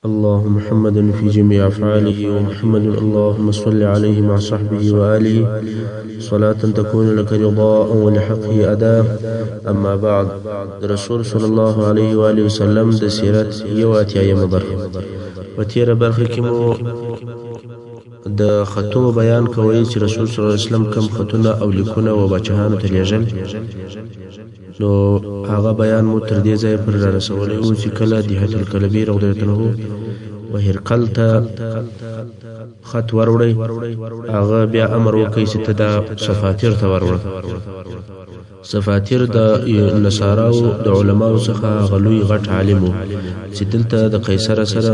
الله محمد في جميع أفعاله ومحمد اللهم صل عليه مع صحبه وآله صلاة تكون لك رضاء ولحقه أداء. أما بعد، رسول صلى الله عليه وآله وسلم د سیرت یو اتیایمه برخه. په تېره برخه کې مو د خطو بیان کوي چې رسول صلی الله علیه وسلم کم خطونه او لیکونه و باچاهانو ته لېږل. نو هغه بیان مو تر دې ځایه پورې رارسولی و چې کله دحیة الکلبي رضی الله عنه و هرقل ته خط وروړی، هغه بیا امر وکړ چې ته دا سفاتیر ته وروړه. سفاتیر د نصاراو د علماو څخه هغه لوی غټ عالم و چې دلته د قیصر سره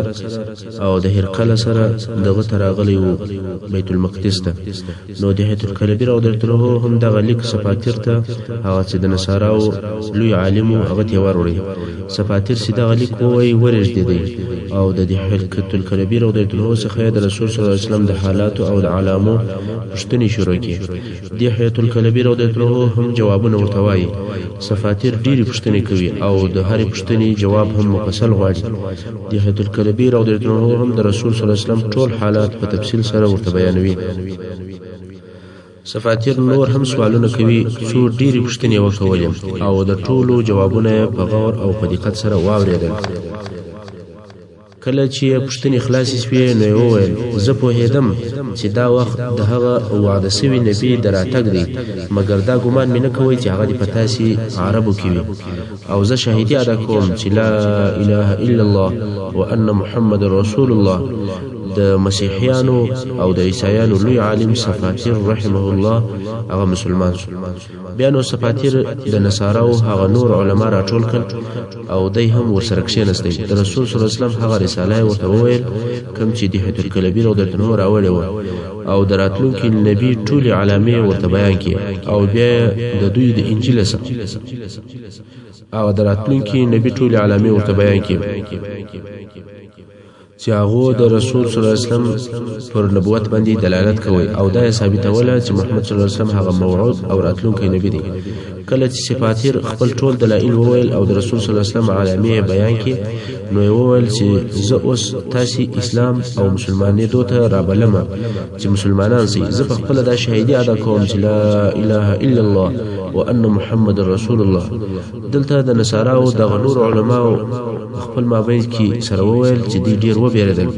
او د هرقل سره دغه ته راغلی و بیت المقدس ته. نو دحیة الکلبي رضی الله عنه هم دغه لیک سفاتیر ته، هغه چې د نصاراو لوی عالم و، هغه ته یې وروړی. سفاتیر چې دغه لیک ووایي ورېږدېدی او د دحیة الکلبي رضی الله عنه څخه یې د رسول صلی الله علیه وسلم د حالاتو او د علامو پوښتنې شروع کړې. دحیة الکلبي رضی الله عنه هم جوابونه ورته وایي. سفاتیر ډېرې پوښتنې کوي او د هرې پوښتنې جواب هم مفصل غواړي. دحیة الکلبي رضی الله عنه هم د رسول صلی الله علیه وسلم ټول حالات په تفصیل سره ورته بیانوي. سفاتیر نور هم سوالونه کوي، څو ډېرې پوښتنې یې وکولې او د ټولو جوابونه یې په غور او په دقت سره واورېدل. کله چې یې پوښتنې خلاصې شوې نو یې وویل: زه پوهېدم چې دا وخت د هغه وعده شوي نبي د راتګ دی، مګر دا ګمان مې نه کوی چې هغه دې په تاسې عربو کې وي. او زه شاهدي ادا کوم چې لا اله الا الله وان محمد رسول الله. د مسیحیانو او د عیسایانو لوی عالم سفاتیر رحمه الله هغه مسلمان شو. بیا نو سفاتیر د نصاراو هغه نور علما راټول کړل او دی هم ورسره کښېنستی. د رسول صلی الله علیه وسلم هغه رساله یې ورته وویل کوم چې دحیة الکلبي رضی الله عنه راوړې وه، او د راتلونکي نبي ټولې علامې یې ورته بیان کړې، او بیا د دوی د انجیل او د راتلونکي نبي ټولې علامې ورته بیان کړې چې هغو د رسول صلی الله علیه وسلم پر نبوت باندې دلالت کوي، او دا یې ثابتوله چې محمد صلی الله علیه وسلم هغه موعود او راتلونکی نبي دی. کله چې سفاتیر خپل ټول دلایل وویل او د رسول صلی الله علیه وسلم علامې یې بیان کړې، نو یې وویل چې زه اوس تاسې اسلام او مسلمانېدو ته رابلمه چې مسلمانان سئ. زه په خپله دا شاهدي ادا کوم چې لا اله الا الله وان محمد رسول الله. دلته د نصاراو دغه نور علماو خپل مابین کې سره وویل چې دوی ډېر وبېرېدل.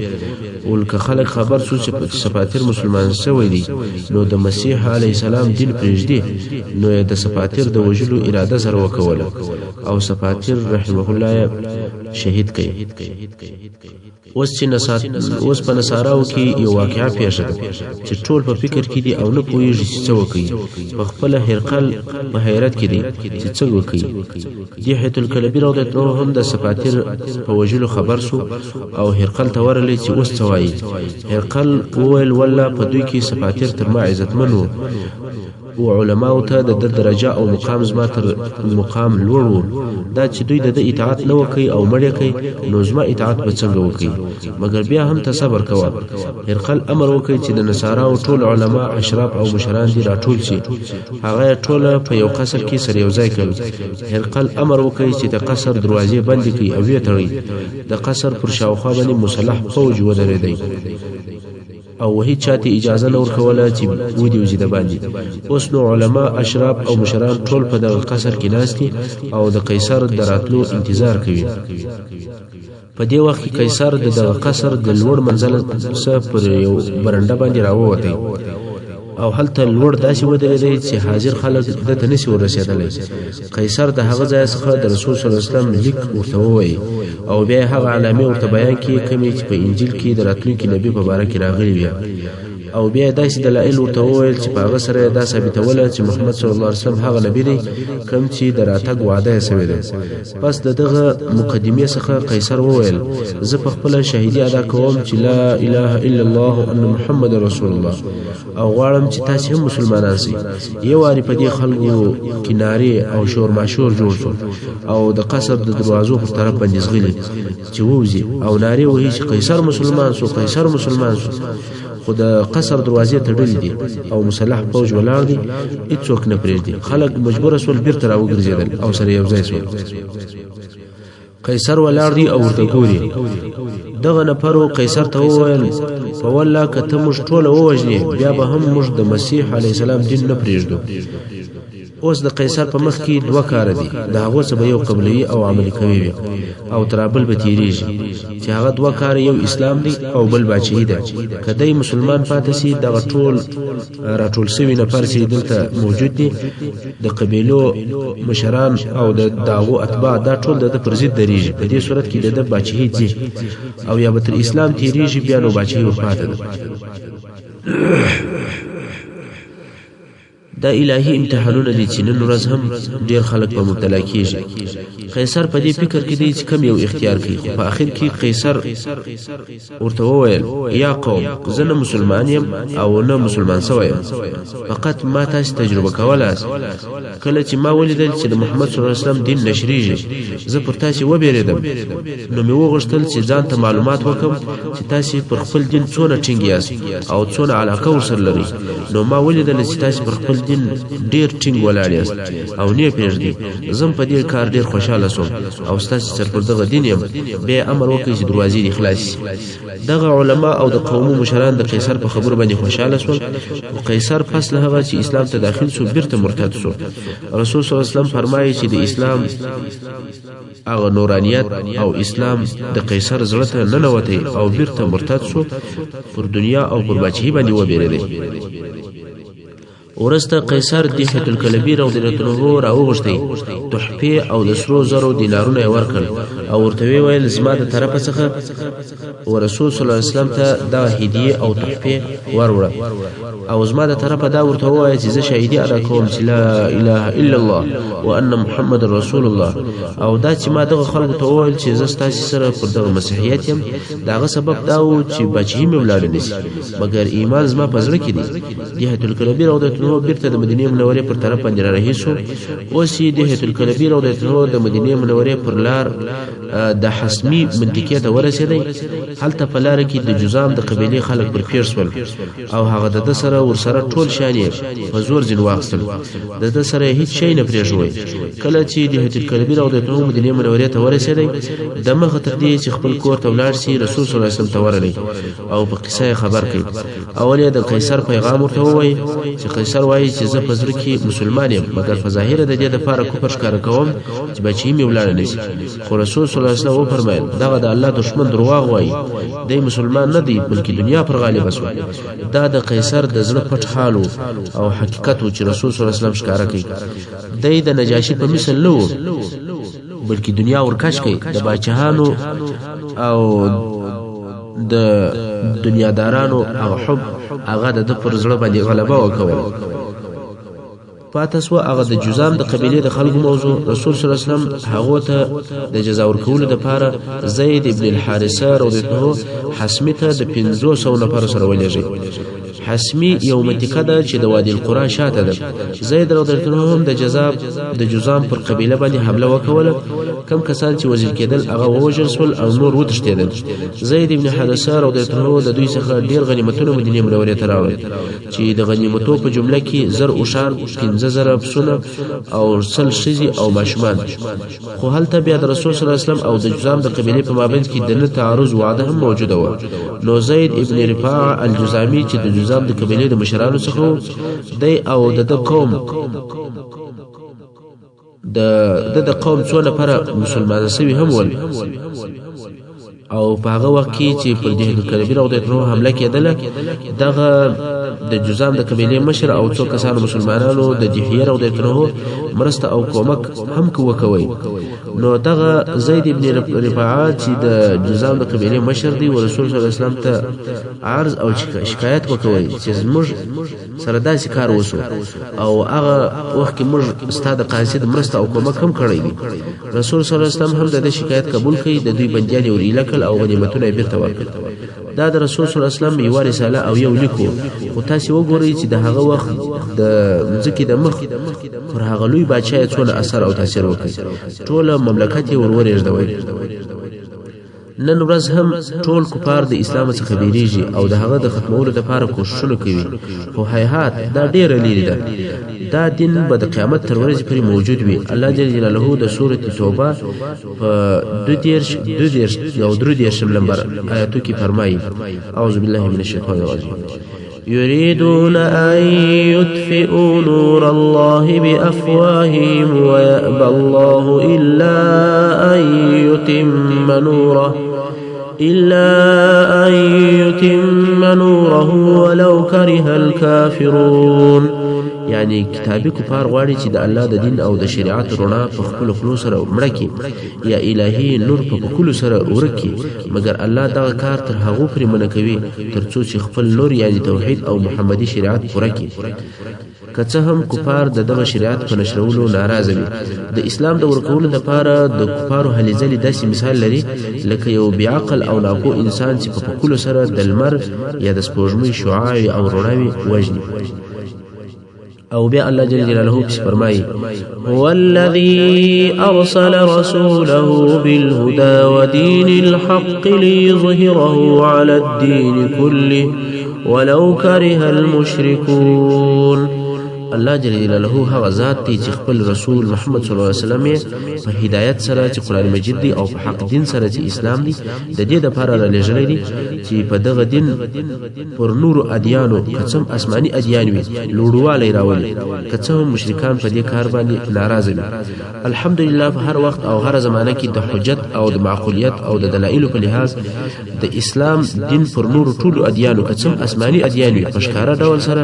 ولکه خلک خبر سو چې سفاتیر مسلمان سوی دی، نو د مسیح علیه السلام دین پرېږدي، نو یې د سفاتیر د وژلو اراده سره وکوله او سفاتیر رحمه الله شهید کړ. اوس په نصاراو کې یو واقعه پېښه ده چې ټول په فکر کې دي او نه پوهېږي چې څه وکړي. په خپله هرقل په حیرت کې دی چې څه وکړي. دحیة الکلبي رضی الله عنه هم د سفاتیر په وژلو خبر سو او هرقل ته ورغلی چې اوس څه وایي. هرقل وویل: والله په دوی کې سفاتیر تر ما عزتمن و، او علماو ته د ده درجه او مقام زما تر مقام لوړ و. دا چې دوی د ده اطاعت نه وکړي او مړ یې کړي، نو زما اطاعت به څنګه وکړي؟ مګر بیا هم ته صبر کوه. هرقل امر وکړ چې د نصاراو ټول علما، اشراف او مشران دې راټول شي. هغه یې ټوله په یو قصر کې سره یو ځای کړل. هرقل امر وکړ چې د قصر دروازې بندې کړي او ویې تړي. د قصر پر شاوخوا باندې مسلح فوج ودرېدی او هیڅ چاته اجازه نه ورکوله چې ودې وځي دباندې. اوس نو علما، اشراف او مشران ټول په دغه قصر کې ناست دي او د قیصر د راتلو انتظار کوي. په دې وخت کې قیصر د دغه قصر د لوړ منزل څخه پر یو برنډه باندې راووتی او هلته لوړ داسې ودرېدی چې حاضر خلک ده ته نشي ورسېدلی. قیصر د هغه ځای څخه د رسول صلی الله علیه وسلم لیک ورته ووایي او بیا یې هغه علامې ورته بیان کړې کومې چې په انجیل کې د راتلونکي نبي په باره کې راغلي وې، او بیا یې داسې دلایل ورته وویل چې په هغه سره یې دا ثابتوله چې محمد صلی الله علیه وسلم هغه نبي دی کوم چې د راتګ وعده یې سوې ده. پس د دغه مقدمې څخه قیصر وویل: زه په خپله شاهدي ادا کوم چې لا اله الا الله ان محمد رسول الله، او غواړم چې تاسې هم مسلمانان سئ. یو وارې په دې خلکو کې نارې او شور ماشور جوړ شو او د قصر د دروازو پر طرف باندې ځغلي چې ووځي او نارې وهي چې قیصر مسلمان سو، قیصر مسلمان سو. خو د قصر دروازې تړلې دي او مسلح فوج ولاړ دی، هیڅوک نه پرېږدي. خلک مجبوره سول، بیرته راوګرځېدل او سره یو ځای سول. قیصر ولاړ دی او ورته ګوري. دغه نفرو قیصر ته وویل په والله که ته موږ ټوله ووژنې بیا به هم موږ د مسیح علیه السلام دین نه پرېږدو. اوس د قیصر په مخ کې دوه کاره دي، د هغو څخه به یو قبلوي او عملي کوي وي او تر بل به تېرېږي، چې هغه دوه کاره یو اسلام دی او بل باچهي ده. که دی مسلمان پاتې سي دغه ټول راټول سوي نفر چې دلته موجود دي، د قبیلو مشران او د داغو اتباع، دا ټول د ده پر ضد درېږي. په دې صورت کې د ده باچهي ځي او یا به تر اسلام تېرېږي، بیا نو باچهي ورپاته ده. دا الهي امتحانونه دي چې نن ورځ هم ډېر خلک په مبتلا کیږي. قیصر په دې فکر کې دی چې کم یو اختیار کوي، خو په اخر کې قیصر ورته وویل یا قوم، زه نه مسلمان یم او نه مسلمان سوی یم، فقط ما تاسې تجربه کولاست. کله چې ما ولیدل چې د محمد صلی الله علیه وسلم دین نشریږي، زه پر تاسې وبېرېدم، نو مې وغوښتل چې ځان ته معلومات وکړم چې تاسې پر خپل دین څونه ټینګ یاست او څونه علاقه ورسره لرئ. نو ما ولیدل چې تاسې پر خپل دین ډېر ټینګ ولاړ یاست او نه پرېږدئ. زه هم په دې کار ډېر خوشحاله سوم او ستاسې سره پر دغه دین یم. بیا امر وکړئ چې دروازې دې خلاصې سي. دغه علما او د قومو مشران د قیصر په خبرو باندې خوشحاله سول. خو قیصر پس له هغه چې اسلام ته داخل سو بیرته مرتد سو. رسول صلی الله علیه وسلم فرمایي چې د اسلام هغه نورانیت او اسلام د قیصر زړه ته ننوتی او بیرته مرتد سو، پر دنیا او پر باچهي باندې وبېرېدی. وروسته قیصر دحیة الکلبي رضی الله عنه راوغوښتی، تحفې او د سرو زرو دینارونه یې ورکړل او ورته ویې ویل زما د طرفه څخه و رسول صلی الله علیه وسلم ته دغه هدیې او تحفې وروړه او زما د طرفه دا ورته ووایه چې زه شاهدي ادا کوم چې لا اله الا الله وان محمد رسول الله، او دا چې ما دغه خلکو ته وویل چې زه ستاسې سره پر دغه مسیحیت یم، د هغه سبب دا و چې بچهي مې ولاړه نه سي، مګر ایمان زما په زړه کې دی. دحیة الکلبي رضی الله عنه بیرته د مدینې منورې پر طرف باندې رارهي سو. اوس یې دحیة الکلبي رضی الله عنه د مدینې منورې پر لار د حسمي منطقې ته ورسېدی. هلته په لاره کې د جزام د قبیلې خلک پر پېښ سول او هغه د ده سره ورسره ټول شیان یې په زور ځینې واخیستل، د ده سره یې هیڅ شی نه پرېښوی. کله چې دحیة الکلبي رضی الله عنه مدینې منورې ته ورسېدی، دمخه تر دې چې خپل کور ته ولاړ سي رسول صلی الله علیه وسلم ته ورغی او په قصه یې خبر کړ. اول یې د قیصر پیغام ورته ووایي چې قیصر وایي چې زه په زړه کې مسلمان یم، مګر په ظاهره د دې دپاره کفر ښکاره کوم چې بچی مې ولاړه نه سي. خو رسول صلی الله علیه وسلم وفرمایل دغه د الله دښمن درواغ وایي، دی مسلمان نه دی بلکې دنیا پر غالبه سوه. دا د قیصر د زړه پټ حال و او حقیقت و چې رسول صلی الله علیه وسلم ښکاره کوي. دی د نجاشي په مثل نه و، بلکې دنیا ورکش کوي، د باچهانو او د دنیادارانو هغه حب هغه د ده پر زړه باندې غلبه وکوله. پاته سوه هغه د جزام د قبیلې د خلکو موضوع. رسول صلی الله علیه وسلم هغو ته د جزا ورکولو دپاره زید ابن الحارثه رضی الله عنه حسمي ته د 500 نفرو سره ولېږی. حسمي یو منطقه ده چې د وادي القرى شاته ده. زید رضی الله عنه هم د جزام پر قبیله باندې حمله وکوله. کم کسان چې وژل کېدل هغه ووژل سول او نور وتښتېدل. زید ابن حارثه رضی الله عنه د دوی څخه ډېر غنیمتونه مدینې منورې ته راوړل چې د غنیمتو په جمله کې 1000 اوښان، 5000 پسونه او 100 ښځې او ماشومان. خو هلته بیا د رسول صلی الله علیه وسلم او د جزام د قبیلې په مابین کې د نه تعارض وعده هم موجوده وه. نو زید ابن رفاعه الجزامي چې د جزام د قبیلې د مشرانو څخه و، دی او د ده قوم د قوم څو نفره مسلمانان سوي هم ول. او په هغه وخت کې چې پر دحیة الکلبي رضی الله عنه حمله کېدله، دغه د جزام د قبیلې مشر او څو کسانو مسلمانانو د دحیة رضی الله عنه مرسته او کومک هم وکوي. نو دغه زید ابن رفاعه چې د جزام د قبیلې مشر دی، و رسول صلی الله علیه وسلم ته عرض او شکایت وکوي چې زموږ سره داسې کار وسو او هغه وخت کې موږ ستا د قاصد مرسته او کومک هم کړی دی. رسول صلی الله علیه وسلم هم د ده شکایت قبول کړي، د دوی بندیان یې ور ایله کړل او غنیمتونه یې بیرته ورکړل. دا د رسول صلی الله علیه وسلم یوه رساله او یو لیک و. خو تاسې وګورئ چې د هغه وخت د مځکې د مخ پر هغه لوی باچا یې څونه اثر او تاثیر وکړ، ټوله مملکت یې ور ورېږدوی. نن ورځ هم ټول کفار د اسلام څخه بیریږي او د هغه د ختمولو لپاره کوښښونه کوي، خو هیهات دا ډېره لیرې ده. دا دین به د قیامت تر ورځې پورې موجود وي. الله جل جلاله د سورة توبه په 32 او 33 لمبر آیاتو کې فرمایي: اعوذ بالله من الشیطان الرجیم. يريدون أن يطفئوا نور الله بأفواههم ويأبى الله إلا أن يتم نوره ولو كره الكافرون. یعنی کتابي کفار غواړي چې د الله د دین او د شریعت رڼا په خپلو خولو سره مړه کړي یا الهي نور په پکولو سره ورک کړي، مګر الله دغه کار تر هغو پورې منع کوي تر څو چې خپل نور یعنی توحید او محمدي شریعت پوره کړي. که څه هم کفار د دغه شریعت په نشرولو ناراضه وي، د اسلام د ورکولو لپاره د کفارو هلې ځلې داسې مثال لري لکه یو بې عقل او ناپوه انسان چې په پکولو سره د لمر یا د سپوږمۍ شعاع او رڼاوې وژني. او بیا الله جل جلاله پس فرمایي: هو الذي أرسل رسوله بالهدى ودين الحق ليظهره على الدين كله ولو كره المشركون. الله جل جلاله هغه ذات دی چې خپل رسول محمد صلی الله علیه وسلم په هدایت سره چې قرآن مجید دی او په حق دین سره چې اسلام دی د دې دپاره رالیږلی دی چې په دغه دین پر نورو ادیانو که څه هم آسماني ادیان وي لوړوالی راولي، که څه هم مشرکان په دې کار باندې ناراضه وي. الحمدلله په هر وخت او هره زمانه کې د حجت او د معقولیت او د دلایلو په لحاظ د اسلام دین پر نورو ټولو ادیانو که څه هم آسماني ادیان وي په ښکاره ډول سره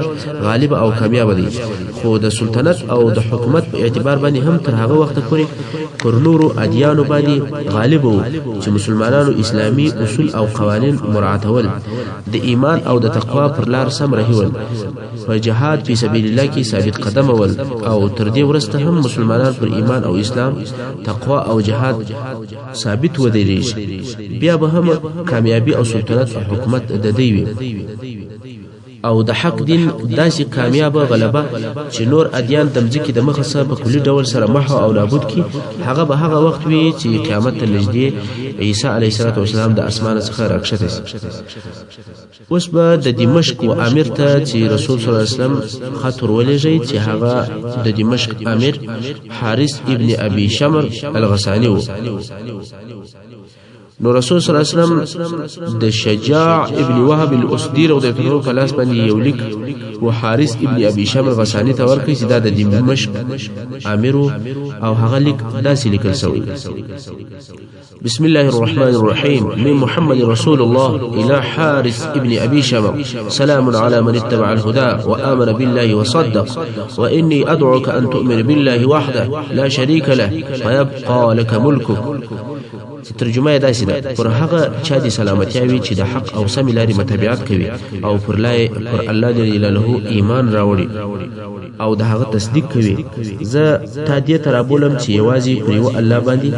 غالب او کامیابه دی، خو د سلطنت او د حکومت په اعتبار باندې هم تر هغه وخته پورې پر نورو ادیانو باندې غالب وو چې مسلمانانو اسلامي اصول او قوانین مراعاتول، د ایمان او د تقوا پر لار سم رهي ول، په جهاد فی سبیل الله کې ثابت قدم ول، او تر دې وروسته هم مسلمانان پر ایمان او اسلام، تقوا او جهاد ثابت ودرېږي، بیا به هم کامیابي او سلطنت او حکومت د دوی وي. او د حق دین داسې کامیابه غلبه چې نور ادیان د مځکې د مخه څخه په کلي ډول سره محو او نابود کړي، هغه به هغه وخت وي چې قیامت ته نږدې عیسی علیه السلام د اسمانه څخه راکښته شي. اوس به د دمشق و امیر ته چې رسول صلی الله علیه وسلم خط ور ولېږي چې هغه د دمشق امیر حارث ابن ابي شمر الغساني و. نو رسول صلی الله علیه وسلم د شجاع ابن وهب الاسدي رضی الله عنه په لاس باندې یو لیک و حارث ابن ابي شمر غساني ته ورکړ چې دا د دمشق امیر او هغه لیک داسې لیکل شوی: بسم الله الرحمن الرحيم، من محمد رسول الله إلى حارث ابن أبي شمر، سلام على من اتبع الهدى وآمن بالله وصدق، وإني أدعوك أن تؤمن بالله وحده لا شريك له فيبقى لك ملكك. ترجمه یې داسې ده: پر هغه چا دې سلامتیا وي چې د حق او سمې لارې متابعت کوي او پر الله جل جلاله ایمان راوړي او د هغه تصدیق کوي. زه تا دې ته رابولم چې یوازې پر یوه الله باندې،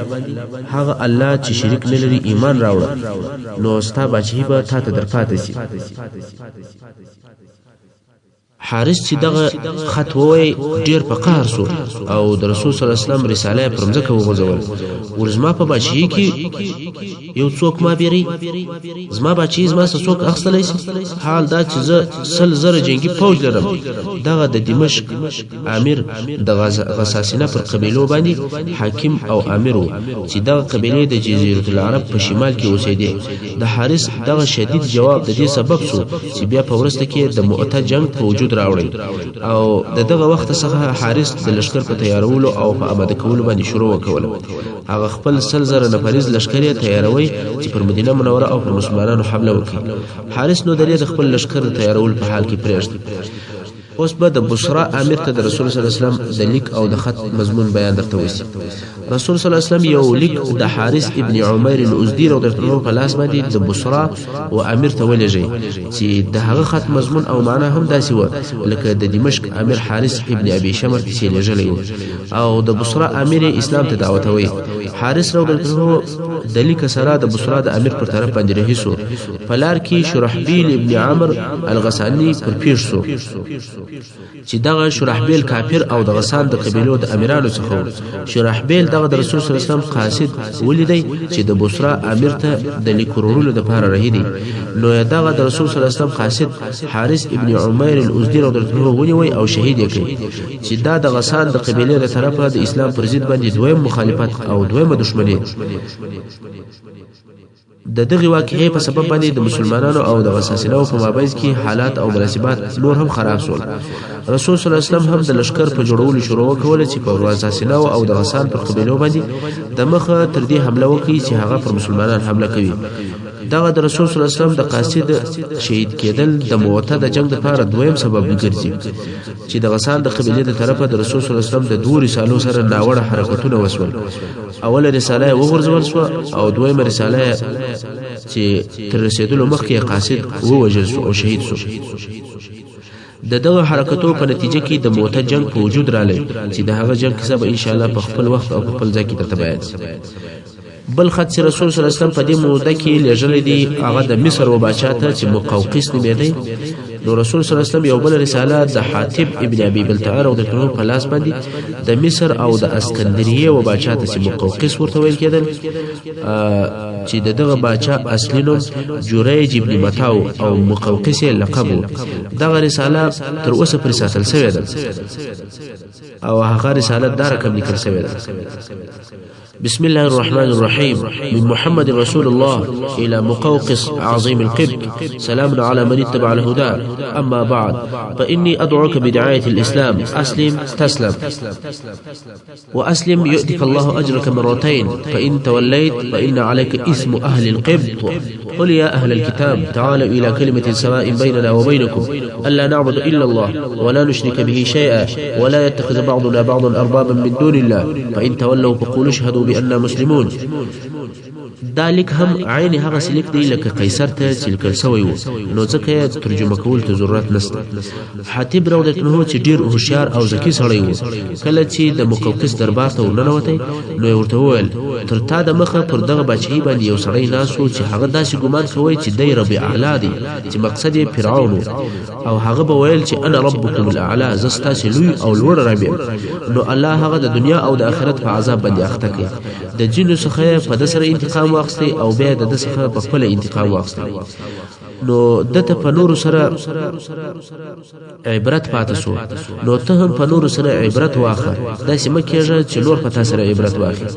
هغه الله چې شریک نه لري، ایمان راوړه، نو ستا باچهي به تا ته درپاته شي. حارث چې دغه خط ووایي ډېر په قهر سو او د رسول صلی الله علیه وسلم رساله یې پر مځکه وغورځول. ور زما په باچهي کې یو څوک ما بیري، زما باچهي زما څخه څوک اخیستلی سي، حال دا چې زه 100,000 جنګي پوځ لرم. دغه د دمشق امیر د غساسینه پر قبیلو باندې حاکم او امیر و چې دغه قبیلې د جزیرة العرب په شمال کې اوسېدې. د حارث دغه شدید جواب د دې سبب سو چې بیا په وروسته کې د مؤته جنګ په وجود راوړی او د دغه وخت څخه حارث د لښکر په تیارولو او په اماده کولو باندې شروع وکوله. هغه خپل 100,000 نفریز لښکر یې تیاروي چې پر مدینه منوره او پر مسلمانانو حمله وکړي. حارث نو د خپل لښکر د تیارولو په حال کې پرېږدي. اوس به د بصره امیر ته د رسول صلی الله علیه وسلم د لیک او د خط مضمون بیان درته وسی. رسول صلی الله علیه وسلم یو لیک د حارث ابن عمیر الازدي رضی الله عنه په لاس باندې د بصره و امیر ته ولېږي چې د هغه خط مضمون او معنا هم داسې وه لکه د دمشق امیر حارث ابن ابي شمر چې لېږلی و، او د بصره امیر اسلام ته دعوتوي. حارث رضی الله عنه د لیک سره د بصرا د امیر پر طرف باندې رهي سو. په لار کې شرحبیل ابن عمر الغساني پر پیښ سو چې دغه شرحبیل کافر او د غسان د قبیلو د امیرانو څخه و. شرحبیل دغه د رسول صلی الله علیه وسلم قاصد ولیدی چې د بصرا امیر ته د لیک وروړلو دپاره رهي دی. نو دغه د رسول صلی الله علیه وسلم قاصد حارث ابن عمیر الازدي رضی الله عنه ونیوی او شهید یې کړ چې دا د غسان د قبیلې له طرفه د اسلام پر ضد باندې دویم مخالفت او دویمه دښمني. د دغې واقعې په سبب باندې د مسلمانانو او د غساسینو په مابین کې حالات او مناسبات نور هم خراب شول. رسول صلی الله علیه وسلم هم د لښکر په جوړولو شروع وکوله چې په غساسینو او د غسان پر قبیلو باندې د مخه تر دې حمله وکړي چې هغه پر مسلمانان حمله کوي. دغه د رسول صلی الله علیه وسلم د قاصد شهید کېدل د موته د جنګ لپاره دویم سبب ګرځي چې د غسان د قبیلې د طرفه د رسول صلی الله علیه وسلم د دوو رسالو سره ناوړه حرکتونه وسول. اوله رساله یې وغورځول شوه او دویمه رساله چې تر رسېدلو مخکې یې قاصد ووژل شو او شهید شو. د دغه حرکتو په نتیجه کې د موته جنګ په وجود راغلی چې د هغه جنګ کیسه به انشاءالله په خپل وخت او په خپل ځای کې درته بیان شي. بل خط چې رسول صلی الله علیه وسلم په دې موده کې لېږلی دی هغه د مصر و باچا ته چې مقوقس نومېدی. نو رسول صلی الله علیه وسلم یو بل رساله د حاتب ابن ابي بلتعه رضی الله عنه په لاس باندې د مصر او د اسکندریې و باچا ته چې مقوقس ورته ویل کېدل چې د دغه باچا اصلي نوم جریج ابن متاو او مقوقس یې لقب و. دغه رساله تر اوسه پرې ساتل شوې ده او هغه رساله دا رقم لیکل شوې ده: بسم الله الرحمن الرحيم، من محمد رسول الله إلى مقوقس عظيم القبط، سلام على من اتبع الهدى، أما بعد، فإني أدعوك بدعاية الإسلام، أسلم تسلم، وأسلم يؤتك الله أجرك مرتين، فإن توليت فإن عليك إثم أهل القبط. قل يا أهل الكتاب تعالوا إلى كلمة سواء بيننا وبينكم، ألا نعبد إلا الله ولا نشرك به شيئا ولا يتخذ بعضنا بعضا أربابا من دون الله، فإن تولوا فقولوا اشهدوا بأننا مسلمون. دا لیک هم عین هغسې لیک دی لکه قیصر ته چې لیکل شوی و، نو ځکه یې ترجمه کولو ته ضرورت نشته. حاتب رضی الله عنه چې ډېر هوښیار او ذکي سړی و، کله چې د مقوقس دربار ته ورننوتی نو یې ورته وویل: تر تا د مخه پر دغه باچهي باندې یو سړی ناست و چې هغه داسې ګمان کوی چې دی رب اعلی دی، چې مقصد یې فرعون و، او هغه به ویل چې انا ربکم الاعلی، زه ستاسې لوی او لوړ رب یم. نو الله هغه د دنیا او د آخرت په عذاب باندې اخته کړي. د ځینو څخه یې په ده سره انتقام واخیستی او بیا د ده څخه په خپله انتقام واخیستی. نو ده ته په نورو سره عبرت پاته سو، نو ته هم په نورو سره عبرت واخله، داسې مه کېږه چې نور په تا سره عبرت واخلي.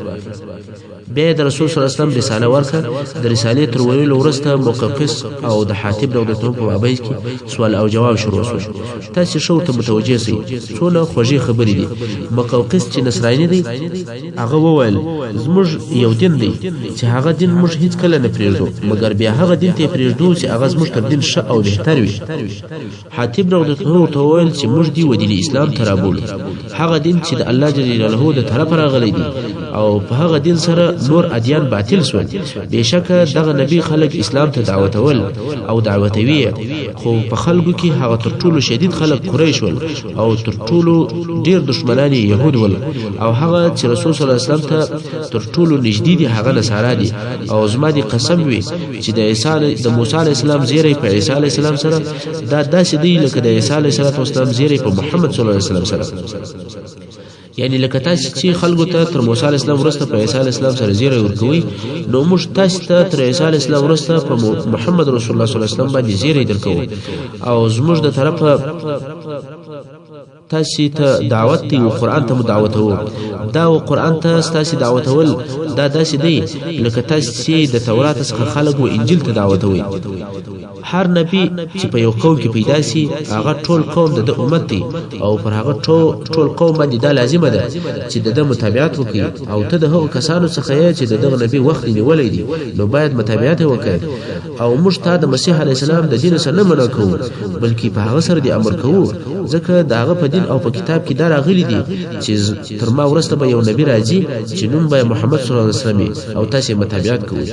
بیا د رسول صلی الله علیه وسلم رساله ورکړه. د رسالې تر ویلو وروسته مقوقس او د حاتب رضی الله عنه په مابین کې سوال او جواب شروع شو. تاسې ښه ورته متوجه شئ، څونه خوږې خبرې دي. مقوقس چې نصراني دی هغه وویل: زموږ یو دین دی چې هغه دین موږ هیڅکله نه پرېږدو، مګر بیا هغه دین ته یې پرېږدو چې هغه زموږ تر دین ښه او بهتر وي. حاتب رضی الله عنه ورته وویل چې موږ دې و دین اسلام ته رابولو، هغه دین چې د الله جل جلاله د طرفه راغلی دی او په هغه دین سره نور ادیان باطل سول. بېشکه دغه نبی خلک اسلام ته دعوتول او دعوتوي، خو په خلکو کې هغه تر ټولو شدید خلک قریش ول او تر ټولو ډېر دښمنان یې یهود ول، او هغه چې رسول صلی الله علیه وسلم ته تر ټولو نږدې دي هغه نصارا دي. او زما دې قسم وي چې د موسی علیه السلام زیری په عیسی علیه السلام سره دا داسې دی لکه د عیسی علیه السلام زیری په محمد صلی الله علیه وسلم سره. یعنی لکه تاسې چې خلکو ته تر موسی علیه السلام وروسته په عیسی علیه السلام سره زیری ورکوئ، نو موږ تاسې ته تر عیسی علیه السلام وروسته په محمد رسول الله صلی الله علیه وسلم باندې زیری درکوو، او زموږ د طرفه تاسې ته دعوت دی او قرآن ته مو دعوتوو. دا و قرآن ته ستاسې دعوتول دا داسې دی لکه تاسې چې د تورات څخه خلک و انجیل ته دعوتوئ. هر نبی چې په یو قوم کې پیدا سي هغه ټول قوم د ده امت دی، او پر هغه ټول قوم باندې دا لازمه ده چې د ده متابعت وکړي، او ته د هغو کسانو څخه یې چې د دغه نبی وخت نیولی دی، نو باید متابعت یې وکړي. او موږ تا د مسیح علیه السلام د دین څخه نه منع کوو، بلکې په هغه سره دې امر کوو ځکه د هغه په دین او په کتاب کې دا راغلي دي چې تر ما وروسته به یو نبي راځي چې نوم به محمد صلی الله علیه وسلم او تاسې متابعت کوئ،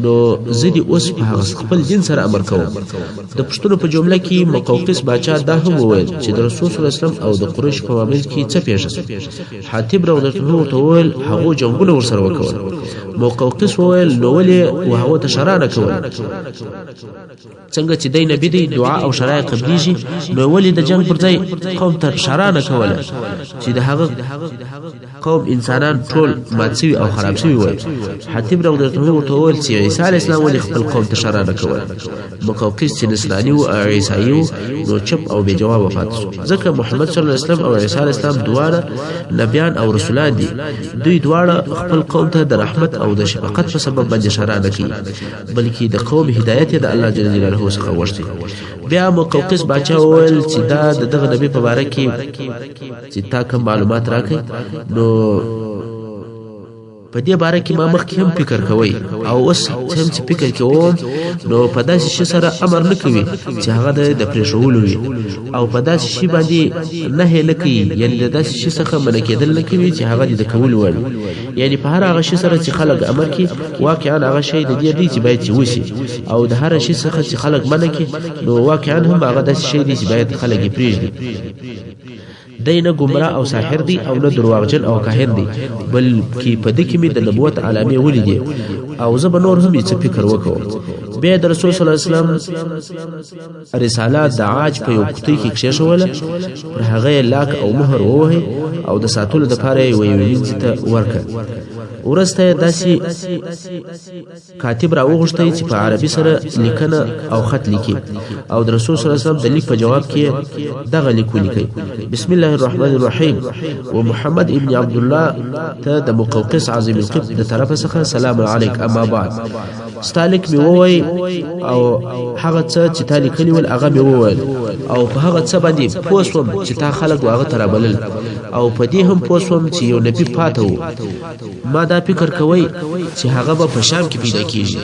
نو زه دې اوس په هغه خپل دین سره امر کوم. د پوښتنو په جمله کې مقوقس باچا دا هم وویل چې د رسول صلی الله علیه وسلم او د قریش په مابین کې څه پېښه شوه. حاطب رضی الله عنه ورته وویل هغو جنګونه ورسره وکول. مقوقس وویل نو ولې و هغو ته ښرا نه کوله؟ څنګه چې دی نبي دی، دعا او ښرا یې قبلیږي، نو ولې د جنګ پر ځای قوم ته ښرا نه کوله چې د هغه قوم انسانان ټول مات شوي او خراب شوي وای؟ حاطب رضی الله عنه ورته وویل چې عیسی علیه السلام ولې خپل قوم ته ښرا نه کوله؟ مقوقس چې نصراني و او عیسایي و نو چپ او بې جوابه پاتې شو، ځکه محمد صلی الله علیه وسلم او عیسی علیه السلام دواړه نبیان او رسولان دي. دوی دواړه خپل قوم ته د رحمت او د شفقت په سبب باندې ښرا نه کوي، بلکې د قوم هدایت یې د الله جل جلاله څخه غوښتی. بیا مقوقس باچا وویل چې دا د دغه نبي په باره کې چې تا کوم معلومات راکړي، نو په دې باره کې ما مخکې هم فکر کوی او اوس هم چې فکر کوم، نو په داسې شي سره امر نه کوي چې هغه د پرېښولو وي، او په داسې شي باندې نهی نه کوي، یعنې د داسې شي څخه منع کېدل نه کوي چې هغه د کولو وړ وي. یعنې په هر هغه شي سره چې خلک امر کوي، واقعا هغه شی د دې دی چې باید چې وشي، او د هر شي څخه چې خلک منع کوي، نو واقعا هم هغه داسې شی دی چې باید خلک یې پرېږدي. دی نه ګمراه او ساحر دی او نه درواغجن او کاهن دی، بلکې په ده کې مې د نبوت علامې ولیدې، او زه به نور هم یې څه فکر وکوم. بیا د رسول صلی الله علیه وسلم رساله د عاج په یو قوطۍ کې کښېښوله، پر هغه یې لاک او مهر ووهی او د ساتلو دپاره یې یوې وینځې ته ورکړه. وروسته یې داسې کاتب راوغوښتی چې په عربي سره لیکنه او خط لیکي، او د رسول صلی الله علیه وسلم د لیک په جواب کې دغه لیک ولیکئ: بسم الله الرحمن الرحیم، و محمد ابن عبدالله ته د مقوقس عظیم القبط د طرفه څخه سلام علیک، اما بعد. ستا لیک مې ووایي او هغه څه چې تا لیکلي ول هغه مې وویل، او په هغه څه باندې پوه شوم چې تا خلک هغه ته رابلل، او په دې هم پوه شوم چې یو نبي پاته و. ما دا فکر کوی چې هغه به په شام کې پیدا کیږي.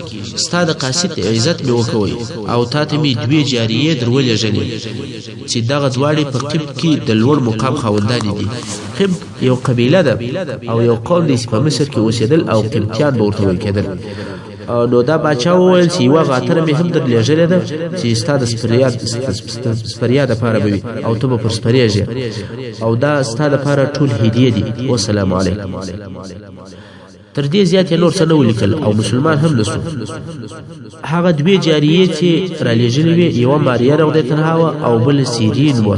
ستا د قاصد عزت مې وکوي او تا ته مې دوې جاریې در ولېږلې چې دغه دواړې په قبط کې د لوړ مقام خاوندانې دي. قبط یو قبیله ده او یو قوم دی چې په مصر کې اوسېدل او قبطیان به ورته ویل کېدل. نو دا باچا وویل چې یوه غاتره مې هم در لېږلې ده چې ستا د سپریا دپاره به وي او ته به پر سپرېږې، او دا ستا دپاره ټول هدیې دي. والسلام علیکم. تر دې زیات یې نور څه نه ولیکل او مسلمان هم نه سو. هغه دوې جاریې چې رالیږلې وې، یوه ماریه رضی الله عنها وه او بل سیرین وه،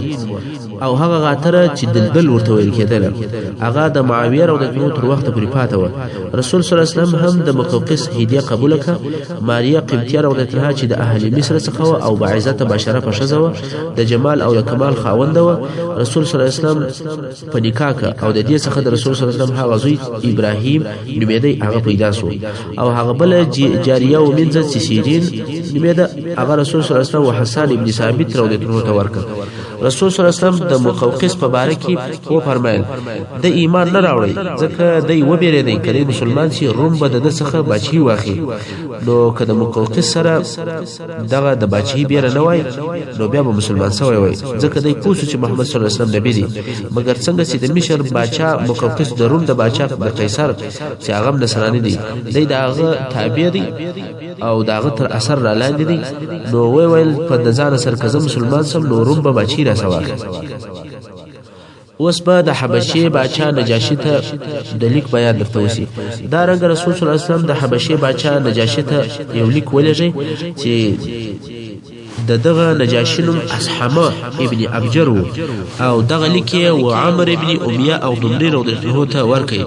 او هغه غاتره چې دلدل ورته ویل کېدله هغه د معاویه رضی الله عنه تر وخته پورې پاته وه. رسول صلی الله علیه وسلم هم د مقوقس هدیه قبوله کړه. ماریه قبطیه رضی الله عنها چې د اهل مصر څخه وه او باعزته باشرفه ښځه وه، د جمال او د کمال خاونده وه، رسول صلی الله علیه وسلم په نکاح کړه، او د دې څخه د رسول صلی الله علیه وسلم هغه زوی ابراهیم نومېدی هغه پیدا سو. او هغه بله جاریه ومینځه چې سیرین نومېده، هغه رسول صلی الله علیه وسلم و حسان ابن ثابت رضی الله عنه ته ورکړه. رسول صلی الله علیه وسلم د مقوقس په باره کې وفرمایل: د ایمان نه راوړی، ځکه دی وبېرېدی که دی مسلمان شي روم به د ده څخه باچهي واخلي، نو که د مقوقس سره دغه د باچهي بیره نه وای نو بیا به مسلمان سوی وای، ځکه دی پوه سو چې محمد صلی الله علیه وسلم نبي دی. مګر څنګه چې د مصر باچا مقوقس د روم د باچا د قیصر چې هغه هم نصراني دی، دی د هغه تابع دی او د هغه تر اثر را لاندې دی، نو ویل په د ځانه سره که زه مسلمان سم نو روم به باچهي راسه واخلي. اوس به د حبشې باچا نجاشي ته د لیک بیان درته وسي. دا رنګه رسول صلی الله علیه وسلم د حبشې باچا نجاشي ته یو لیک ولېږی چې د دغه نجاشي نوم اصحمه ابن ابجر و، او دغه لیک یې و عمر ابن امیه او ضمري رضی الله عنه ته ورکړ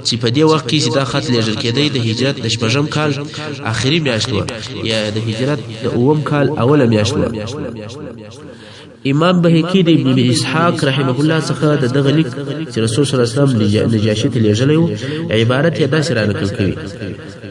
چې په دې وخت کې چې دا خط لېږل کېدی د هجرت د شپږم کال آخري میاشت وه یا د هجرت د اووم کال اوله میاشت وه. امام بهقي د ابن اسحاق رحمه الله څخه د دغه لیک چې رسول صلی الله علیه وسلم نجاشي ته لېږلی و عبارت یې داسې را نقل کوي: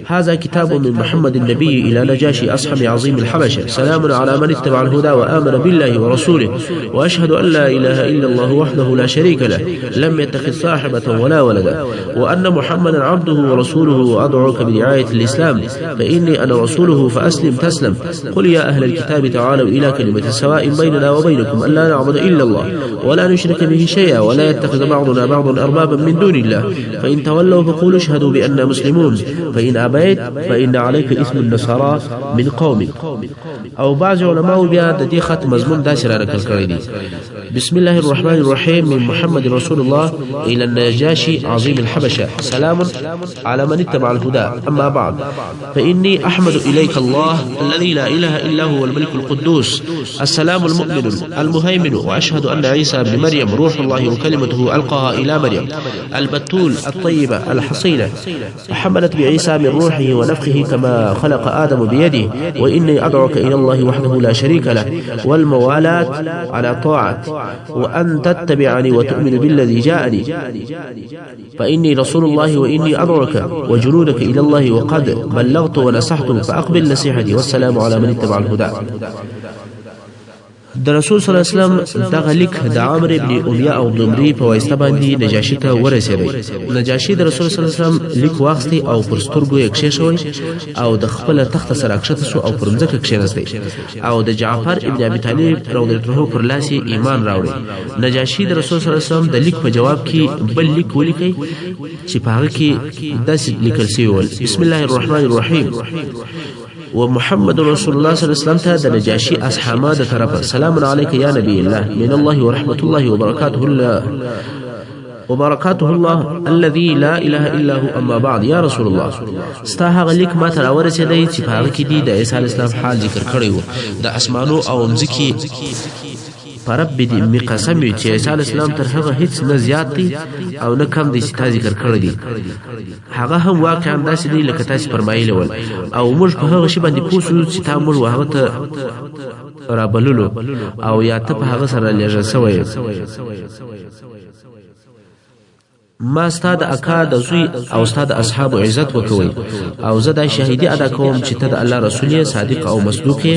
هذا كتاب من محمد النبي إلى نجاشي أصحم عظيم الحبشة، سلام على من اتبع الهدى وآمن بالله ورسوله، وأشهد أن لا إله إلا الله وحده لا شريك له، لم يتخذ صاحبة ولا ولدا، وأن محمدا عبده ورسوله، وأدعوك برعاية الإسلام، فإني أنا رسوله فأسلم تسلم. قل يا أهل الكتاب تعالوا إلى كلمة سواء بيننا وبينكم أن لا نعبد إلا الله ولا نشرك به شيئا ولا يتخذ بعضنا بعضا أربابا من دون الله، فإن تولوا فقولوا اشهدوا بأننا مسلمون، فإن أبيت فإن عليك اسم النصارى من قومك. او بعض علماء بیا د دې خط مضمون داسې را نقل کړی دی: بسم الله الرحمن الرحيم، من محمد رسول الله إلى النجاشي عظيم الحبشة، سلام على من اتبع الهدى، أما بعد، فإني أحمد إليك الله الذي لا إله إلا هو الملك القدوس السلام المؤمن المهيمن، وأشهد أن عيسى بن مريم روح الله وكلمته ألقاها إلى مريم البتول الطيبة الحصينة، حملت بعيسى من روحه ونفخه كما خلق آدم بيده، وإني أدعوك إلى الله وحده لا شريك له، والموالاة على طاعة، وأن تتبعني وتؤمن بالذي جاءني، فإني رسول الله وإني أدعوك وجنودك إلى الله، وقد بلغت ونصحت، فأقبل نصيحتي، والسلام على من اتبع الهدى. د رسول صلی الله علیه وسلم دغه لیک د عمرو ابن امیه او ضمري په واسطه باندې نجاشي ته ورسېدی. نجاشي د رسول صلی الله علیه وسلم لیک واخیستی او پر سترګو یې کښېښوی او د خپله تخته سره کښته شو او پر مځکه کښېناستی او د جعفر ابن ابي طالب رضی الله عنه پر لاس یې ایمان راوړی. نجاشي د رسول صلی الله علیه وسلم د لیک په جواب کې بل لیک ولیکی چې په هغه کې داسې لیکل شوي ول: بسم الله الرحمن الرحیم، ومحمد رسول الله صلی الله علیه وسلم ته د نجاشي اصحابه د طرفه: سلام علیک یا نبی الله، من الله ورحمة الله وبرکاته الله وبرکاته الله الذي لا اله الا هو، اما بعد، یا رسول الله، ستا هغه لیک ما ته راورسېدی چې په هغه کې دي د عیسی علیه السلام حال ذکر کړی و. د اسمانو او مځکې په رب دې مې قسم وي چې عیسی علیه السلام تر هغه هیڅ نه زیات دی او نه کم دی چې تا ذکر کړی دی، هغه هم واقعا داسې دی لکه تاسې فرمایلی ول، او موږ په هغه شي باندې پوه شو چې تا موږ هغه ته رابللو او یا ته په هغه سره لېږل شوی. ما ستا د اکا د زوی او ستا د اصحابو عزت وکوي، او زه دا شاهدي ادا کوم چې ته د الله رسول یې، صادق او مصدوق یې،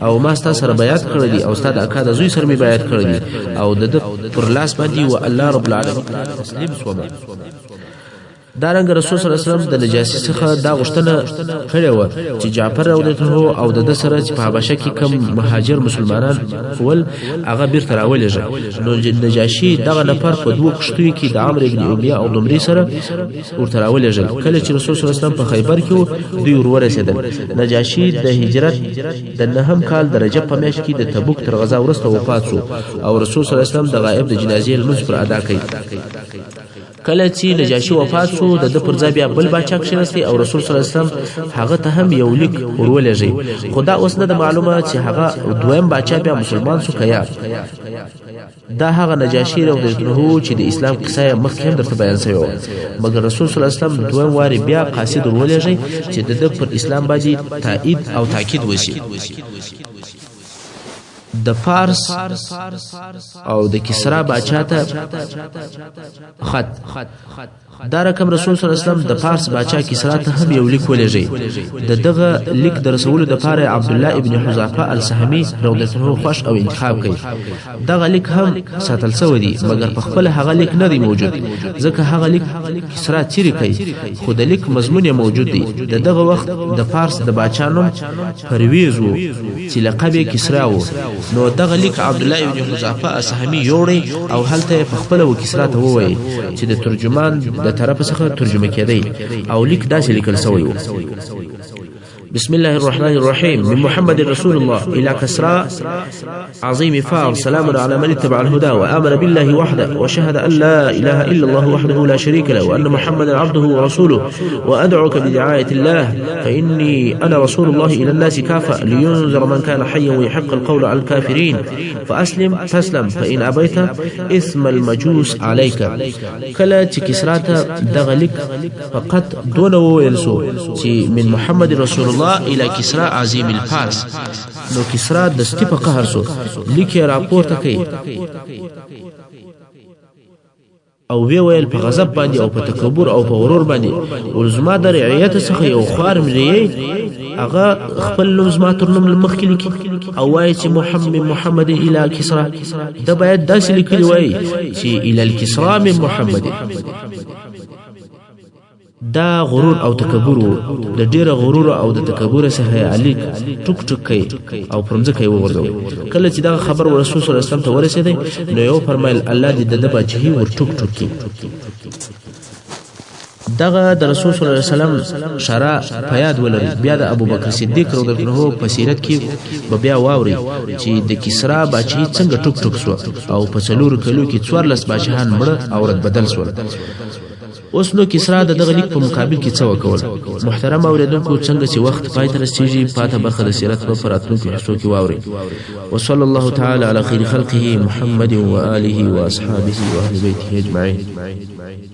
او ما ستا سره بیعت کړی دی او ستا د اکا د زوی سره مې بیعت کړی دی، او د ده پر لاس باندې و الله رب العالمین تسلیم سوم. دارنګه رسول صلی الله علیه وسلم د نجاشي څخه دا غوښتنه کړې وه چې جعفر رضی الله عنه او د ده سره چې په حبشه کې کوم مهاجر مسلمانان ول هغه بیرته راولېږه. نو نجاشي دغه نفر په دوو کښتیو کې د عمرو بن امیه او ضمري سره ورته راولېږل. کله چې رسول صلی الله علیه وسلم په خیبر کې و، دوی ور ورسېدل. نجاشي د هجرت د نهم کال د رجب په میاشت کې د تبوک تر غزا وروسته وفات شو او رسول صلی الله علیه وسلم د غائب د جنازې لمونځ پر ادا کړ. کله چې نجاشي وفات شو، د ده پر ځای بیا بل باچا کښېناستی او رسول صلی الله علیه وسلم هغه ته هم یو لیک ورولېږی، خو دا اوس نه ده معلومه چې هغه دویم باچا بیا مسلمان شو که یا. دا هغه نجاشي رضی الله عنه چې د اسلام قصه یې مخکې هم درته بیان شوې وه، مګر رسول صلی الله علیه وسلم دویم وارې بیا قاصد ورولېږی چې د ده پر اسلام باندې تایید او تاکید وشي. د فارس او د کسرا باچا ته خط. دا رقم رسول صلی الله علیه وسلم د فارس باچا کسرا ته هم یو لیک ولېږی. د دغه لیک د رسولو دپاره عبدالله ابن حذافه السهمي رضی الله عنه خوښ او انتخاب کړ. دغه لیک هم ساتل شوی دی، مګر په خپله هغه لیک نه دی موجود، ځکه هغه لیک کسرا چیرې کړ، خو د لیک مضمون یې موجود دی. د دغه وخت د فارس د باچا نوم پرویز و چې لقب یې کسرا و. نو دغه لیک عبدالله ابن حذافه السهمي یوړی او هلته یې په خپله و کسرا ته وویل چې د ترجمان د طرف څخه ترجمه کېدی، او لیک داسې لیکل شوی و: بسم الله الرحمن الرحيم، من محمد رسول الله إلى كسرى عظيم فار، سلام على من اتبع الهدى وآمن بالله وحده وشهد أن لا إله إلا الله وحده لا شريك له وأن محمدا عبده ورسوله، وأدعوك بدعاية الله، فإني أنا رسول الله إلى الناس كافة لينذر من كان حيا ويحق القول على الكافرين، فأسلم تسلم، فإن أبيت إثم المجوس عليك. کله چې کسرا ته دغه لیک فقط دونه وویل سو چې من محمد رسول الله الى کسرا عظیم الفارس، نو کسرا دستي په قهر سو، لیک یې راپورته کړ. او وی ویل په غضب باندې او په تکبر او په غرور باندې، ول زما د رعیت څخه یو خوار مریی هغه خپل نوم زما تر نوم مخکې لیکي او وایي چې محمد محمد الی کسرا. ده باید داسې لیکلي وای چې الی الکسرا من محمد. دا غرور او تکبر وو. د ډیره غرور او د تکبر څخه یې علي ټوک ټوک کړ او پر مځکه یې وغورځوی. کله چې دغه خبر رسول صلی الله علیه وسلم ته ورسېدی نو یې وفرمایل، الله دې د ده باچهي ور ټوک ټوک کړي. دغه د رسول صلی الله علیه وسلم شرع په یاد ولرئ. بیا د ابوبکر صدیق رضی الله عنه په سیرت کې به بیا واورئ چې د کسرا باچهي څنګه ټوک ټوک شوه او په 4 کلو کې 14 باچهان مړه او رد بدل شول. اوس نو کسرا د دغه لیک په مقابل کې څه وکول؟ محترم اوریدونکو، څنګه چې وخت پای ته رسیږي، پاته برخه د سیرت په راتلونکو حصو کې واورئ. وصلى الله تعالی على خير خلقه محمد وآله وأصحابه وأهل بيته أجمعين.